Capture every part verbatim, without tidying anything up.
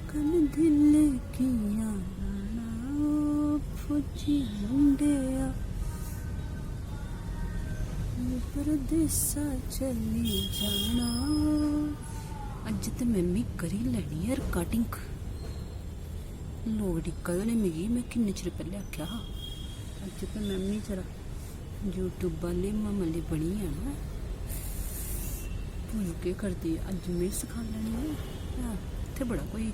कल दिल कियां लाना ओ फौजी मुंडेआ, परदेसा चली जाना। अज्ज ते मैं मी करी लैनी ऐ रिकॉर्डिंग। लोग डिक्का दे ने मिगी, मैं किन्ने चिर पैह्ले आखेआ हा। अज्ज ते मैं मी जरा YouTube आह्ले मामले बनी जाना। तूं केह् करदी? अज्ज में सखा लैनी आं। हां, इत्थै बड़ा कोई।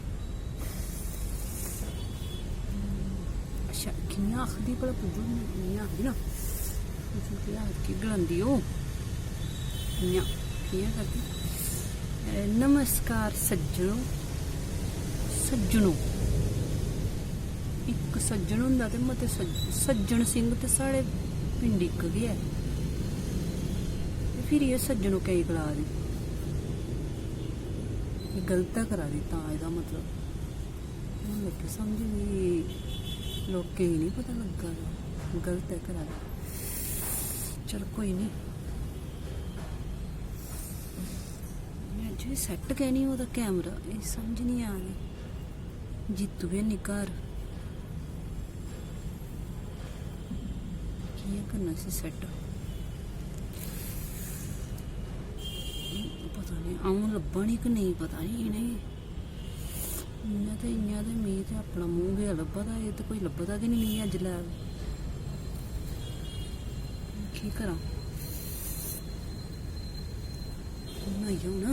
अच्छा, कि'यां आखदी भला पुज्जू? इ'यां आखदी ना। पुज्जू केह् आखदी, गलांदी ओह्। इ'यां, कि'यां करदी? अ, नमस्कार सज्जनो। सज्जनो। इक सज्जन होंदा ते मते सज्ज-, सज्जन सिंह ते साढ़े पिंड इक गै ऐ। ते फिर एह् सज्जनो केईं गला दे, एह् गलत ऐ करा दी, तां एह्दा मतलब हून लग्गी समझ भी लोकें गी निं पता लग्गा दा, गलत ऐ करा दी। चल कोई निं। में अज्ज बी सैट्ट गै निं होआ दा कैमरा, एह् समझ निं आ दी। जित्तू बी हैनी घर, कि'यां करना इसी सैट्ट? पता निं अ'ऊं लब्भा निं कि नेईं, पता निं इ'नेंगी। इ'यां ते, इ'यां ते मिगी ते अपना मूंह् गै लब्भा दा, एह् ते कोई लब्भा दा गै निं मिगी अज्ज live। केह् करां? कु'न आई गेआ हून?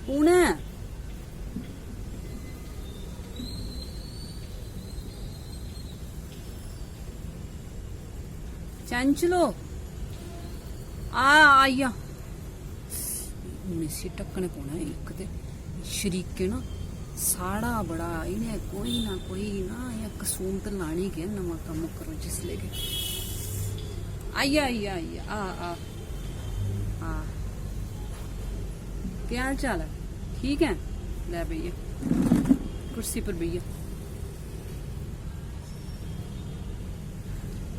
कु'न ऐ? चैंचलो, आ, आई जा। हून इसी ढक्कने पौना ऐ। इक ते शरीकें ना साढ़ा बड़ा, इ'नें कोई ना कोई ना इ'यां कसूमत लानी गै, नमां कम्म करो जिसलै गै। आई जा, आई जा, आई जा, आ, आ, आ। केह् हाल चाल ऐ? ठीक ऐ? लै बेही जा, कुर्सी पर बेही जा।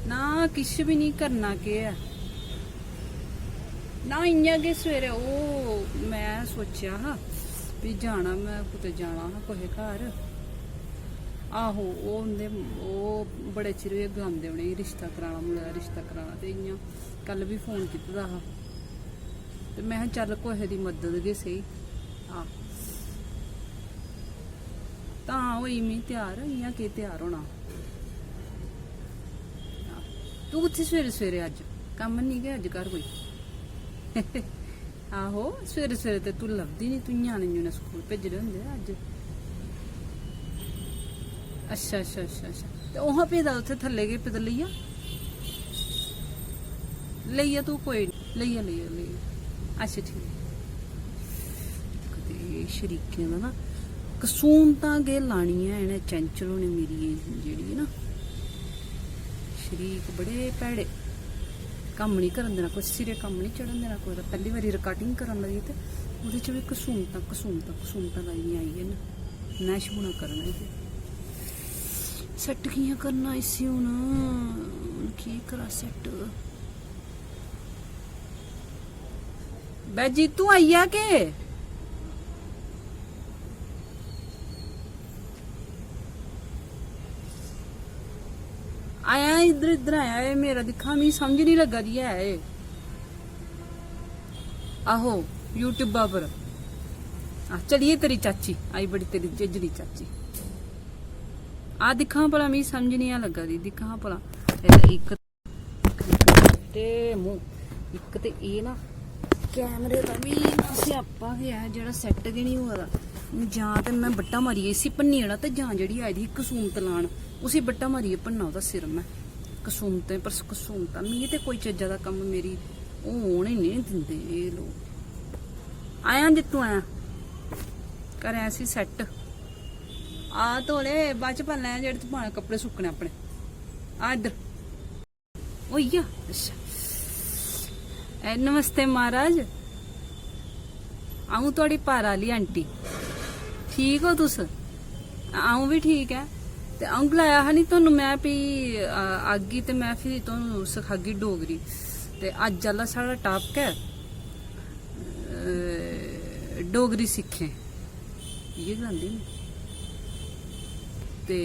ना, किश बी निं करना, केह् ऐ ना, इ'यां गै सवेरै ओह् में सोचेआ हा भी जाना, में कुतै जाना हा कुसै घर। आहो, ओह् उं'दे, ओह् बड़े चिर होई गे गलांदे उ'नेंगी रिश्ता कराना, मुड़े दा रिश्ता कराना, ते इ'यां कल बी फोन कीते दा हा, ते में चल कुसै दी मदद गै सेही। आ, तां होई में त्यार, इ'यां केह् त्यार होना? तूं कुत्थै सवेरे सवेरे? अज्ज कम्म निं गै अज्ज घर कोई? आहो, सवेरे सवेरे ते तूं लभदी निं, तूं ञ्याणे ञ्यूणे स्कूल भेजने होंदे अज्ज। अच्छा, अच्छा, अच्छा, अच्छा। ते ओह् पेदा उत्थै थल्लै गै पेदा, लेई जा। लेई जा तूं, कोई निं, लेई जा, लेई जा, लेई जा। अच्छा, ठीक। कदें शरीकें दा ना कसूमतां गै लानियां इ'नें चैंचल होने मेरी एह् जेह्ड़ी ऐ ना, शरीक बड़े भैड़े, कम्म निं करन देना, कोई सिरे कम्म निं चढ़न देना। कोई पैह्ली बारी रिकार्डिंग करन लगी ते ओह्दे च बी कसूमतां, कसूमतां, कसूमतां लाइयां आई गे न। नैश बुना करना इसी। सैट्ट कि'यां करना इसी हून? हून केह् करां सैट्ट? बै जीतू आई गेआ के? आया इद्धर, इद्धर आया। एह् मेरा दिक्खा, मिगी समझ निं लग्गा दी ऐ एह्। आहो, YouTube पर। आ, चलिए तेरी चाची आई, बड़ी तेरी जेजड़ी चाची। आ दिक्खां भला, मिगी समझ निं आ लग्गा दी। दिक्खां भला, एह् इक ते मूंह, इक ते एह् ना कैमरे दा बी ना स्यापा गै ऐ, जेह्ड़ा सैट्ट गै निं होआ दा। हून जां ते में बट्टा मारियै इसी भन्नी ओड़ां, ते जां जेह्ड़ी आई दी ही कसूमत लान, उसी बट्टा मारियै भन्नां ओह्दा सिर में। कसूमतें पर कसूमतां, मिगी ते कोई चज्जा दा कम्म मेरी होन ही निं दिंदे एह् लोक। आयां जित्तू आयां, करै इसी सैट्ट। आ तौले, बाद च पाई लैयां जेह्ड़े तूं पाने कपड़े सुक्कने अपने। आ इद्धर। होई गेआ? अच्छा। ए, नमस्ते महाराज, अ'ऊं थुआढ़ी पारा आह्ली आंटी। ठीक ओ तुस? अ'ऊं बी ठीक ऐ। ते अ'ऊं गलाया हा नी तुहानू, में फ्ही, आ, आगी ते में फ्ही तुहानू सखागी डोगरी। ते अज्ज आह्ला साढ़ा topic ऐ, अ, डोगरी सिक्खें। इ'यै गलांदे न। ते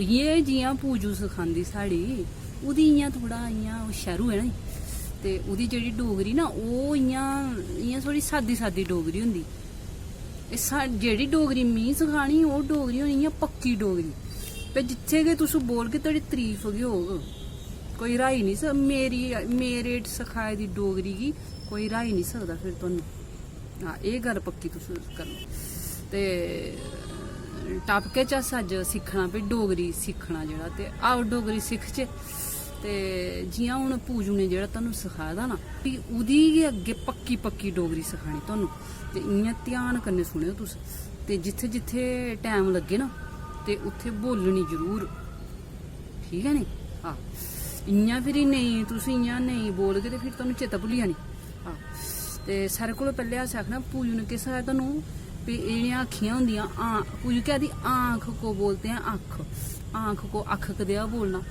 इ'यै जि'यां पूजू सखांदी साढ़ी, ओह्दी इ'यां थोह्ड़ा इ'यां शैह्रू ऐ ना, ते ओह्दी जेह्ड़ी डोगरी ना, ओह् इ'यां, इ'यां थोह्ड़ी सादी सादी डोगरी होंदी। एह् सा-, जेह्ड़ी डोगरी मी सखानी, ओह् डोगरी होनी इ'यां पक्की डोगरी। ते जित्थै गै तुस बोलगे, थुआढ़ी तरीफ गै होग। कोई र्हाई निं स-, मेरी, मेरे सखाए दी डोगरी गी कोई र्हाई निं सकदा फिर तुहानू। हां, एह् गल्ल पक्की तुस करी लो। ते topic च अस अज्ज सिक्खना भई डोगरी सिक्खना जेह्ड़ा, ते आओ डोगरी सिखचै। ते जि'यां हून पूजू ने जेह्ड़ा तुहानू सखाए दा ना, फ्ही ओह्दी गै अग्गें पक्की पक्की डोगरी सखानी तुहानू। ते इ'यां ध्यान कन्नै सुनेओ तुस। ते जित्थै जित्थै टैम लग्गे ना, ते उत्थै बोलनी जरूर। ठीक ऐ नी? हां, इ'यां फिरी नेईं, तुस इ'यां नेईं बोलगे ते फिर तुहानू चेता भुल्ली जानी। हां, ते सारें कोला पैह्लें अस आखना, पूजू ने केह् सखाया तुहानू? भी इ'नें अक्खियां होंदियां, आ-, पूजू केह् आखदी? आंख को बोलते हैं अक्ख, आंख को अक्ख कदेहा बोलना?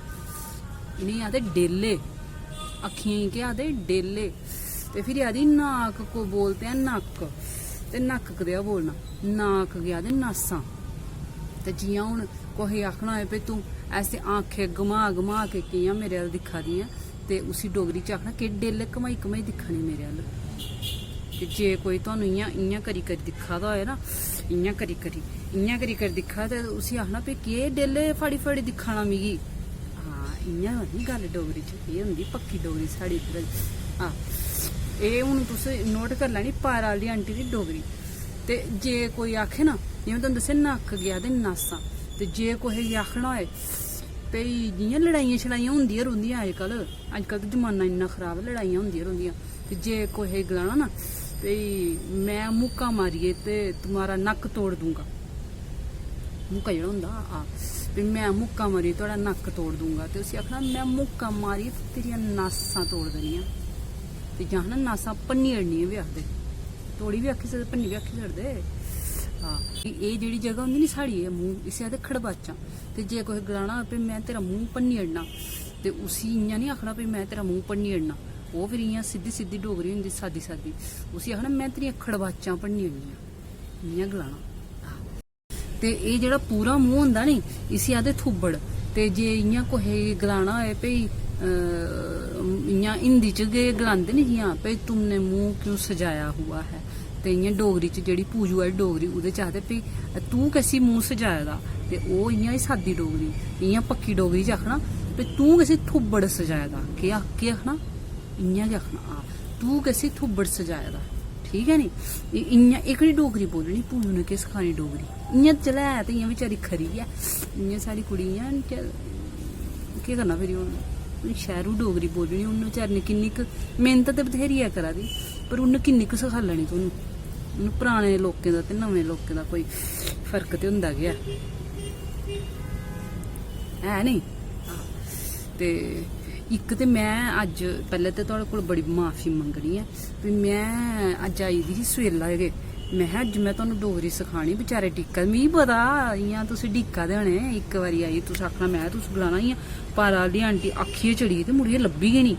इ'नेंगी आखदे डेले, अक्खियें गी केह् आखदे? डेले। ते फिर आखदी, नाक को बोलते हैं नक्क, ते नक्क कदेहा बोलना? नाक गी आखदे नासां। ते जि'यां हून कुसै गी आखना होऐ, "भई तूं ऐसे आंखें घुमा घुमा के कि'यां मेरे अ'ल्ल दिक्खा दी ऐं?" ते उसी डोगरी च आखना, "केह् डेले घमाई घमाई दिक्खा नी मेरे अ'ल्ल?" ते जे कोई तुहानू इ'यां, इ'यां करी करी दिक्खा दा होऐ ना, इ'यां करी करी, इ'यां करी करी दिक्खा, ते उसी आखना, "भई केह् डेले फाड़ी फाड़ी दिक्खा ना मिगी?" हां, इ'यां होंदी गल्ल डोगरी च, एह् होंदी पक्की डोगरी साढ़ी इद्धर। हां, एह् हून तुस note करी लैनी, पारा आह्ली आंटी दी डोगरी। ते जे कोई आखे ना, जि'यां में तुहानू दस्सेआ, नक्क गी आखदे नासां, ते जे कुसै गी आखना होए, भई जि'यां लड़ाइयां शड़ाइयां होंदियां रौंह्दियां अजकल्ल, अजकल्ल ते जमाना इन्ना खराब ऐ, लड़ाइयां होंदियां रौंह्दियां। ते जे कुसै गी गलाना ना, भई में मुक्का मारियै ते तुम्हारा नक्क तोड़ दूंगा, मुक्का जेह्ड़ा होंदा, आ, भई में मुक्का मारियै थुआढ़ा नक्क तोड़ दूंगा, ते उसी आखना, "में मुक्का मारियै तेरियां नासां तोड़ देनियां।" ते जां आखना, "नासां भन्नी ओड़नियां" बी आखदे, तोड़ी बी आखी सकदे, भन्नी बी आखी सकदे। हां, एह् जेह्ड़ी जगह होंदी नी साढ़ी, एह् मूंह्, इसी आखदे खड़बाचां। ते जे कुसै गलाना होऐ, "भई में तेरा मूंह् भन्नी ओड़ना", ते उसी इ'यां निं आखना, "भई में तेरा मूंह् भन्नी ओड़ना।" ओह् फिर इ'यां सिद्धी सिद्धी डोगरी होंदी, सादी सादी। उसी आखना, "में तेरियां खड़बाचां भन्नी ओड़नियां।" इ'यां गलाना। ते एह् जेह्ड़ा पूरा मूंह् होंदा नी, इसी आखदे थुब्बड़। ते जे इ'यां कुसै गी गलाना होऐ, भई, अ, इ'यां हिंदी च गै गलांदे नी जि'यां, "भई तुमने मुंह क्यों सजाया हुआ है?" ते इ'यां डोगरी च जेह्ड़ी पूजू आह्ली डोगरी, ओह्दे च आखदे, "भई तूं कैसी मूंह् सजाए दा?" ते ओह् इ'यां ही सादी डोगरी। इ'यां पक्की डोगरी च आखना, "भई तूं कैसी थुब्बड़ सजाए दा?" केह् आख-, केह् आखना? इ'यां गै आखना, "आ, तूं कैसी थुब्बड़ सजाए दा?" ठीक ऐ नी? इ-, इ'यां एह्कड़ी डोगरी बोलनी, पूजू ने केह् सखानी डोगरी? इ'यां चलै ते इ'यां बेचारी खरी ऐ, इ'यां साढ़ी कुड़ी इ'यां च-, केह् करना फिरी हून? हून शैह्रू डोगरी बोलनी, हून बेचारी ने किन्नी क मेह्नत ते बथेरी ऐ करा दी, पर उन्न किन्नी क सखाई लैनी तुहानू? हून पराने लोकें दा ते नमें लोकें दा कोई फर्क ते होंदा गै ऐ, है नी? ते इक ते में अज्ज पैह्लें ते थुआढ़े कोल बड़ी माफी मंगनी ऐ, भी में अज्ज आई दी ही सवेला गै। में हा, "अज्ज में तुहानू डोगरी सखानी।" बेचारे डिक्का दे, मिगी पता इ'यां तुस डिक्का दे होने, इक बारी आई तुस आखना, में तुस गलाना इ'यां, "पारा आह्ली आंटी आखियै चली गेई ते मुड़ियै लब्भी गै निं।"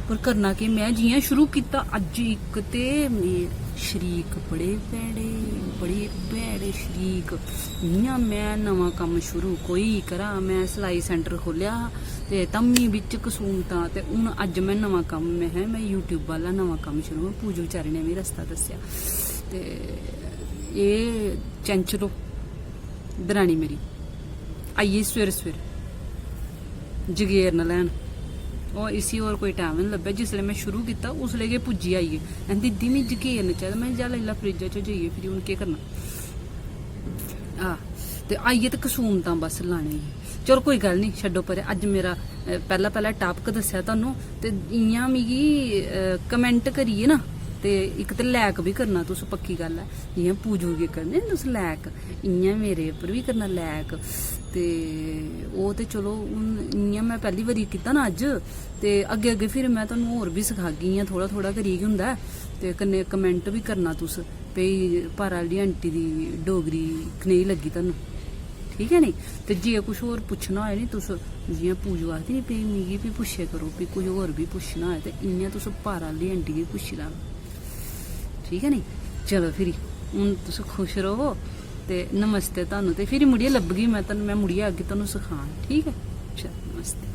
पर करना केह्, में जि'यां शुरू कीता, अज्ज इक ते में शरीक बड़े भैड़े, बड़े भैड़े शरीक। इ'यां में नमां कम्म शुरू कोई करां, में सलाई center खोह्लेआ हा, ते तम्मी बिच्च कसूमतां, ते हून अज्ज में नमां कम्म, में हा, में YouTube आह्ला नमां कम्म शुरू, में पूजू बेचारी ने मिगी रस्ता दस्सेआ। ते एह् चैंचलो दरानी मेरी आई गेई सवेरे सवेरे जगेरन लैन। ओह् इसी होर कोई टैम निं लब्भेआ, जिसलै में शुरू कीता उसलै गै पुज्जी आई गेई। आखदी, "दीदी, मिगी जगेरन चाहिदा।" में, "जा लेई लै फ्रिज्जा च जाइयै, फिरी हून केह् करना?" हां, ते आइयै ते कसूमतां बस लाने ही। चलो कोई गल्ल निं, छड्डो परें। अज्ज मेरा, अ, पैह्ला पैह्ला topic दस्सेआ तुहानू, ते इ'यां मिगी, अ, comment करियै ना, ते इक ते like बी करना तुस, पक्की गल्ल ऐ। जि'यां पूजू गी करने तुस like, इ'यां मेरे उप्पर बी करना like। ते ओह् ते चलो हून इ'यां में पैह्ली बारी कीता ना अज्ज, ते अग्गें अग्गें फिर में तुहानू होर बी सखागी, इ'यां थोह्ड़ा थोह्ड़ा करियै गै होंदा ऐ। ते कन्नै comment बी करना तुस। भई, पारा आह्ली आंटी दी डोगरी कनेही लग्गी तुहानू, ठीक ऐ नी? ते जे कुछ होर पुच्छना होए नी तुस, जि'यां पूजू आखदी नी, भई मिगी बी पुच्छे करो, भई कोई होर बी पुच्छना होए ते इ'यां तुस पारा आह्ली आंटी गी पुच्छी लैओ, ठीक ऐ नी? चलो फिरी, हून तुस खुश रवो ते नमस्ते तुहानू। ते फिर मुड़ियै लब्भगी मैं तुहानू, मैं मुड़ियै आगी तुहानू सखान, ठीक ऐ? चल, नमस्ते।